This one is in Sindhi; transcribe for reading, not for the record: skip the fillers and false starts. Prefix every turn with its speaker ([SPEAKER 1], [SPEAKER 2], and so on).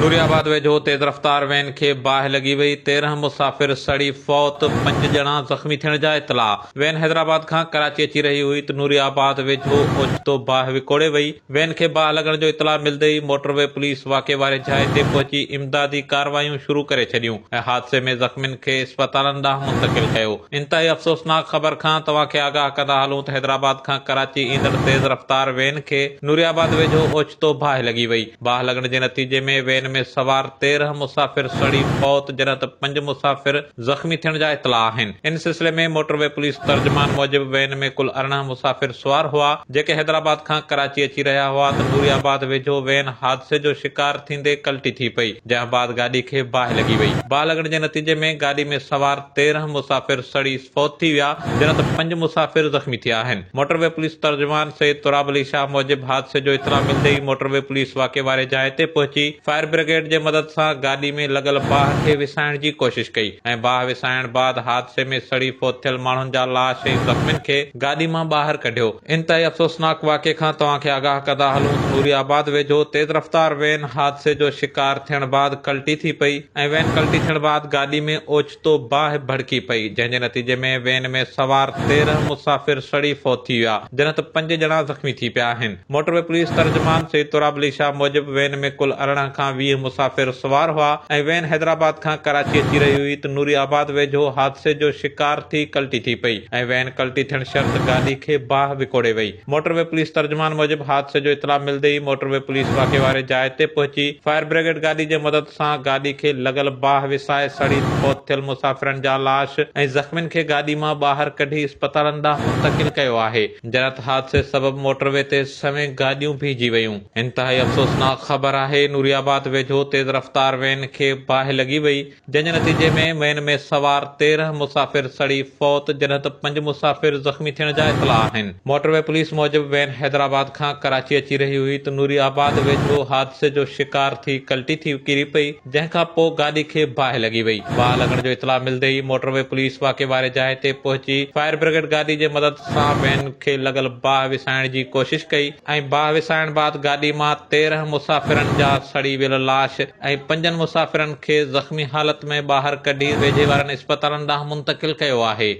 [SPEAKER 1] نوري آباد ويجهو تيز رفتار وين کي باهه لڳي وئي، 13 مسافر سڙي فوت، 5 ڄڻا زخمي ٿيڻ جا اطلاع. وين حيدرآباد کان ڪراچي اچي رهي هئي ته نوري آباد ويجهو اوچتو باهه وڪوڙي وئي. وين کي باهه لڳڻ جو اطلاع ملندي ئي موٽر وي پوليس واقعي واري جاء تي پهچي امدادي ڪارروايون شروع ڪري ڇڏيون ۽ حادثي ۾ زخمين کي اسپتالن ڏانهن منتقل ڪيو. انتهائي افسوسناڪ خبر کان توهان کي آگاهه ڪندا هلون ته حيدرآباد کان ڪراچي ايندڙ تيز رفتار وين کي نوري آباد ويجهو اوچتو باهه لڳي وئي. باهه لڳڻ جي نتيجي ۾ وين ۾ سوار 13 مسافر سڙي فوت جڏهن ته 5 مسافر زخمي ٿيڻ جا اطلاع آهن. ان سلسلي ۾ موٽر وي پوليس ترجمان موجب وين ۾ ڪل 18 مسافر سوار هئا جيڪي حيدرآباد کان ڪراچي اچي رهيا هئا ته نوري آباد ويجهو وين حادثي جو شڪار ٿيندي ڪلٽي ٿي پئي جنهن بعد گاڏي کي باهه لڳي وئي. باهه لڳڻ جي نتيجي ۾ گاڏي ۾ سوار 13 مسافر سڙي فوت ٿي ويا جڏهن ته 5 مسافر زخمي ٿيا آهن. موٽر وي پوليس ترجمان سيد تراب علي شاهه موجب حادثي جو اطلاع ملندي ئي موٽر وي پوليس واقعي واري جاء تي پهچي فائر برگيڊ جي مدد سان گاڏي ۾ لڳل باهه کي وسائڻ جي ڪوشش ڪئي ۽ باهه وسائڻ بعد حادثي ۾ سڙي فوت ٿيل ماڻهن جا لاش ۽ زخمين کي گاڏي مان ٻاهر ڪڍيو. انتهائي افسوسناڪ واقعي کان توهان کي آگاهه ڪندا هلون ته نوري آباد ويجهو تيز رفتار وين حادثي جو شڪار ٿيڻ بعد ڪلٽي ٿي پئي ۽ وين ڪلٽي ٿيڻ بعد گاڏي ۾ اوچتو باهه ڀڙڪي پئي، جنهن جي نتيجي ۾ وين ۾ سوار 13 مسافر سڙي فوت ٿي ويا، جڏهن ته 5 ڄڻا زخمي ٿي پيا آهن. موٽر وي پوليس ترجمان سيد تراب علي شاهه موجب وين ۾ ڪل 18 کان 20 مسافر سوار هئا ۽ وين حيدرآباد کان ڪراچي اچي رهي هئي ته نوري آباد ويجهو حادثي جو شڪار ٿي ڪلٽي ٿي پئي ۽ وين ڪلٽي ٿيڻ شرط گاڏي کي باهه وڪوڙي وئي. موٽر وي پوليس ترجمان موجب حادثي جو اطلاع ملندي ئي موٽر وي پوليس واقعي واري جاء تي پهچي فائر برگيڊ گاڏي جي مدد سان گاڏي کي لڳل باهه وسائي سڙي فوت ٿيل مسافرن جا لاش ۽ زخمين کي گاڏي مان ٻاهر ڪڍي اسپتالن ڏانهن منتقل ڪيو آهي. جڏهن ته حادثي سبب موٽر وي تي سوين گاڏيون بيهجي ويون. انتهائي افسوسناڪ خبر آهي نوري آباد ويجهو تيز رفتار وين کي باهه لڳي وئي جنهن جي نتيجي ۾ وين ۾ سوار 13 مسافر سڙي فوت جڏهن ته 5 مسافر زخمي ٿيڻ جا اطلاع آهن. موٽر وي پوليس موجب وين حيدرآباد کان ڪراچي اچي رهي هئي ته نوري آباد ويجهو حادثي جو شڪار ٿي ڪلٽي ٿي ڪري پئي جنهن کان پوء گاڏي کي باهه لڳي وئي. باهه لڳڻ جو اطلاع ملندي ئي موٽر وي پوليس واقعي واري جاء تي پهچي فائر برگيڊ گاڏي جي مدد سان وين کي لڳل باهه وسائڻ جي ڪوشش ڪئي ۽ باهه وسائڻ بعد گاڏي مان 13 مسافرن جا سڙي ويل لاش ۽ 5 مسافرن کي زخمي حالت ۾ ٻاهر ڪڍي ويجهي وارن اسپتالن ڏانهن منتقل ڪيو آهي.